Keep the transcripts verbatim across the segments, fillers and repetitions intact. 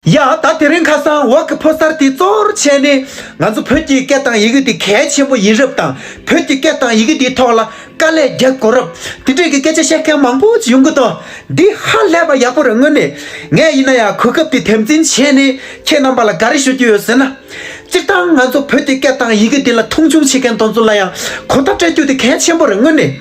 ཡ་ད་དེ་རིང་ཁ་སང་འོག་གི་ཕོ་གསར་དེ་གཙོ་བོར་བྱས་ནས་ང་ཚོ་བོད་ཀྱི་སྐད་དང་ཡི་གེ་དེ་གལ་ཆེན་པོ་ཡིན་རབས་དང་། བོད་ཀྱི་སྐད་དང་ཡི་གེ་དེའི་ཐོག་ལ་དཀའ་ལས་རྒྱག་དགོས་རབས་དེ་འདྲས་ཀྱི་སྐད་ཆ་བཤད་མཁན་མང་པོ་ཅིག་ཡོང་གི་འདུག་འདི་ཧ་ལས་པ་ཡག་པོ་རེད། དངོས་གནས་ངས་ཡིན་ན་ཡང་གོ་སྐབས་དེ་དམ་འཛིན་བྱས་ནས་ཁྱེད་རྣམ་པ་ལ་ག་རེ་ཞུ་རྒྱུ་ཡོད་ཟེར་ན། སྤྱིར་བཏང་ང་ཚོ་བོད་ཀྱི་སྐད་དང་ཡི་གེ་འདི་ལ་མཐོང་ཆུང་བྱེད་མཁན་དེ་ཚོ་ལ་ཡང་གོ་བརྡ་སྤྲད་རྒྱུ་དེ་གལ་ཆེན་པོ་རེད། དངོས་གནས་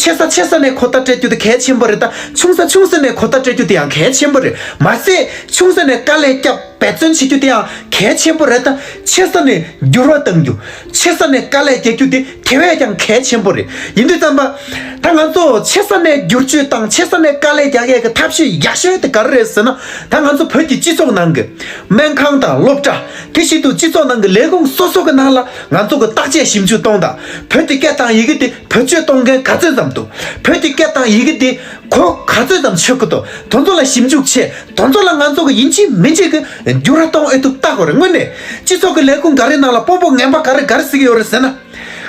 ཆེ་ས་ཆེ་ས་ནས་གོ་བརྡ་སྤྲད་རྒྱུ་དེ་གལ་ཆེན་པོ་རེད། ད་ཆུང་ས་ཆུང་ས་ནས་གོ་བརྡ་སྤྲད་རྒྱུ་དེ་ཡང་གལ་ཆེན་པོ་རེད། མ་ཟད་ཆུང་ས་ནས་དཀའ་ལས་བརྒྱབ་འབད་བརྩོན་བྱེད་རྒྱུ་དེ་ཡང་གལ་ཆེན་པོ་རེད། ད་ཆེ་ས་ནས་འགྱུར་བ་གཏང་རྒྱུ། ཆེ་ས་ནས་དཀའ་ལས་རྒྱག་རྒྱུ་དེ་དེ་བས་ཀྱང་གལ་ཆེན་པོ་རེད། ཡིན་དུས་ཙམ་པ། ད་ང་ཚོ་ཆེ་ས་ནས་བསྒྱུར་བཅོས་དང་ཆེ་ས་ནས་དཀའ་ལས་རྒྱག་ཡས་ཀྱི་ཐབས་ཤེས་ཡག་ཤོས་དེ་ག་རེ་རེད་ཟེར་ན། ད་ང་ཚོ་བོད་ཀྱི་སྤྱི་ཚོགས་ནང་གི་སྨན་ཁང་དང་སློབ་གྲྭ། དེ་བཞིན་དུ་སྤྱི་ཚོགས་ནང་གི་ལས་ཁུངས་སོ་སོ་གི་ནང་ལ་ང་ཚོ་གི་བརྟག་དཔྱད་ཞིབ་འཇུག་གཏོང་དང་། བོད་ཀྱི་སྐད་དང་ཡི་གེ་དེ་བེད་སྤྱོད་གཏོང་མཁན་ག་ཚོད་ཙམ་འདུག་བོད་ཀྱི་སྐད་དང་ཡི་གེ་དེ་གོ་ག་ཚོད་ཙམ་ཆོད་ཀྱི་འདུག་དེ་ཚོ་ལ་ཞིབ་འཇུག་བྱས། དེ་ཚོ་ལ་ང་ཚོ་གི་ཡིན་གཅིག་མིན་གཅིག་གི་འགྱུར་བ་གཏོང་ཨེ་ཐུབ་བལྟ་དགོས་རེད། དངོས་གནས་སྤྱི་ཚོགས་ཀྱི་ལས་ཁུངས་ག་རེ་ནང་ལ་དཔོན་པོ་ངན་པ་ག་རེ་ག་རེ་ཟེར་གྱི་ཡོད་རེད་ཟེར་ན།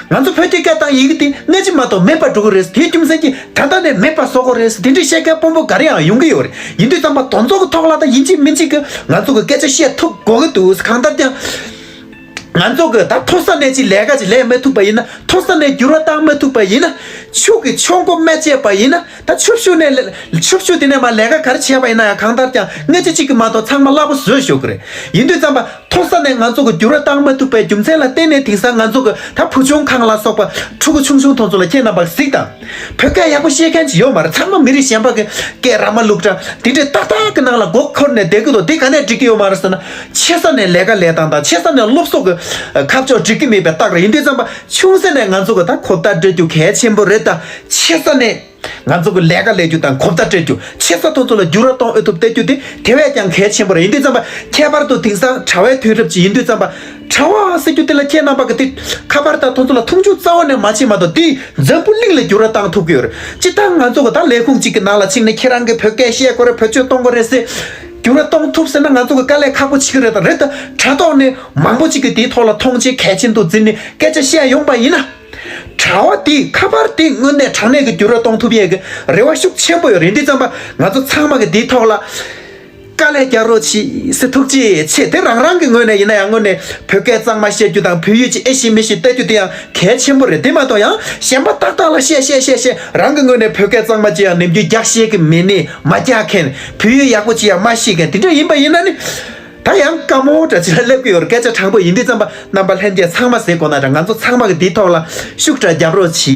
ང་ཚོ་བོད་ཀྱི་སྐད་དང་ཡི་གེ་དེ་སྔ་ཕྱི་མ་གཏོགས་མེད་པར་འགྲོ་གི་རེད། དེའི་རྒྱུ་མཚན་གྱིས་ད་ལྟ་ནས་མེད་པ་བཟོ་དགོས་རེད། དེ་འདྲའི་བཤད་མཁན་དཔོན་པོ་ག་རེ་ཡང་ཡོང་གི་ཡོད་རེད། ཡིན་དུས་ཙམ་པ་དེ་ཚོ་གི་ཐོག་ལ་ད་ཡིན་གཅིག་མིན་གཅིག་གི་ང་ཚོ་གི་སྐད་ཆ་བཤད་ཐུབ་དགོས་ཀྱི་འདུག་གང་ལྟར་ཀྱང་། ང་ཚོ་གི་ད་མཐོ་ས་ནས་ཅིག་ལས་ཀ་ཅིག་ལས་མི་ཐུབ་པ་ཡིན་ན། མཐོ་ས་ནས་འགྱུར་བ་བཏང་མི་ཐུབ་པ་ཡིན་ན། ཕྱུགས་ཀྱི་ཆུ་མགོ་མ་བཅད་པ་ཡིན་ན། ད་ཆུ་ཤུགས་ནས་ལས་ཆུ་ཤུགས་དེ་ནས་མ་ལས་ཀ་ག་རེ་བྱས་པ་ཡིན་ན་ཡང་གང་ལྟར་ཀྱང་སྔ་ཕྱི་གཅིག་གི་མ་གཏོགས་ཚང་མ་གླ་པོ་བཟོས་ཞོག་གི་རེད། ཡིན་དུས་ཙམ་པ་མཐོ་ས་ནས་ང་ཚོ་གི་འགྱུར་བ་བཏང་མ་ཐུབ་པའི་རྒྱུ་མཚན་ལ་བརྟེན་ནས་དེང་སང་ང་ཚོ་གི་ད་བུ་ཆུང་ཁང་ལ་སོགས་པ་ཕྲུ་གུ་ཆུང་ཆུང་དེ་ཚོ་ལ་ཁྱེད་རྣམ་པ་གཟིགས་དང་། བོད་སྐད་ཡག་པོ་ཤེས་མཁན་ཅིག་ཡོད་མ་རེད། ཚང་མ་མི་རིགས་གཞན་པ་གི་སྐད་ར་མ་ལུག་འདྲ་དེ་འདྲའི་ཏག་ཏག་གི་ནང་ལ་མགོ་འཁོར་ནས་བསྡད་ཀྱི་འདུག་དེ་ག་ནས་འགྲིག་གི་ཡོད་མ་རེད་ཟེར་ན། ཆེ་ས་ནས་ལས་ཀ་ལས་སྟངས་དང་ཆེ་ས་ནས་སློབ་གསོ་གི་ཁ་ཕྱོགས་འགྲིག་གི་མེད་པའི་རྟགས་རེད། ཡིན་དུས་ཙམ་པ་ཆུང་ས་ནས་ང་ཚོ་གི་ད་གོ་བརྡ་སྤྲད་རྒྱུ་གལ་ཆེན་པོ་རེད། ད་ཆེ་ས་ནས། ང་ཚོ་གི་ལས་ཀ་ལས་རྒྱུ་དང་གོ་བརྡ་སྤྲད་རྒྱུ། ཆེ་ས་དེ་ཚོ་ལ་འགྱུར་བ་གཏོང་ཨེ་ཐུབ་བལྟ་རྒྱུ་དེ་དེ་བས་ཀྱང་གལ་ཆེན་པོ་རེད། ཡིན་དུས་ཙམ་པ་ཁྱད་པར་དུ་དེང་སང་གྲྭ་བའི་དུས་རབས་ཅིག་ཡིན་དུས་ཙམ་པ། གྲྭ་བ་ཟེར་རྒྱུ་དེ་ལ་ཁྱེད་རྣམ་པ་གི་དེ་ཁ་པར་དང་དེ་ཚོ་ལ་མཐོང་ཆུང་རྩ་བ་ནས་མ་བྱེད་མ་གཏོགས་དེ་འཛམ་བུ་གླིང་ལ་འགྱུར་བ་བཏང་ཐུབ་ཀྱི་ཡོད་རེད། སྤྱིར་བཏང་ང་ཚོ་གི་ད་ལས་ཁུངས་གཅིག་གི་ནང་ལ་ཕྱིན་ནས་ཁྱེད་རང་གི་བོད་སྐད་བཤད་དགོས་རེད། བེད་སྤྱོད་གཏོང་དགོས་རེད་ཟེར། འགྱུར་བ་གཏོང་ཐུབ་ཟེར་ན་ང་ཚོ་གི་དཀའ་ལས་ཁག་པོ་ཆགས་ཀྱི་རེད། ད་རེད། ད་དྲ་ཐོག་ནས་མང་པོ་ཅིག་གིས་དེའི་ཐོག་ལ་མཐོང་ཆེན་གལ་ཆེན་དུ་འཛིན་ནས་སྐད་ཆ་བཤད་ཡོང་པ་ཡིན་ན། གྲྭ་བ་དེས་ཁ་པར་དེ་དངོས་གནས་དྲང་གནས་ཀྱི་འགྱུར་བ་གཏོང་ཐུབ་ཡས་ཀྱི་རེ་བ་ཤུགས་ཆེན་པོ་ཡོད་རེད། འདི་ཙམ་པ་ང་ཚོ་ཚང་མ་གི་འདིའི་ཐོག་ལ་དཀའ་ལས་རྒྱག་རོགས་གྱིས་ཟེར་ཐུགས་རྗེ་ཆེ། དེ་རང་རང་གི་ངོས་ནས་ཡིན་ན་ཡང་དངོས་གནས་བོད་སྐད་གཙང་མ་བཤད་རྒྱུ་དང་བོད་ཡིག་ཅིག་ཨེ་ཤེས་མི་ཤེས་ལྟ་རྒྱུ་དེ་ཡང་གལ་ཆེན་པོ་རེད། དེ་མ་གཏོགས་ཡང་གཞན་པ་ཏག་ཏག་ལ་བཤད་བཤད་བཤད་བཤད་རང་གི་ངོས་ནས་བོད་སྐད་གཙང་མ་ཅིག་ཡང་ནམ་རྒྱུན་རྒྱག་ཤེས་ཀྱི་མེད་ནི་མ་རྒྱག་མཁན། བོད་ཡིག་ཡག་པོ་ཅིག་ཡང་མ་ཤེས་མཁན་དེ་འདྲ་ཡིན་པ་ཡིན་ན་ནི། ད་ཡང་དཀའ་མོ་འདྲ་ཅིག་ལ་སླེབས་ཀྱི་ཡོད་རེད། སྐད་ཆ་དྲང་པོ་ཡིན་དུས་ཙམ་པ་རྣམ་པ་ལྷན་རྒྱས་ཚང་མ་ཟེར་དགོས་ན་འདྲ། ང་ཚོ་ཚང་མ་གི་འདིའི་ཐོག་ལ་ཤུགས་དྲག་རྒྱབ་རོགས་གྱིས།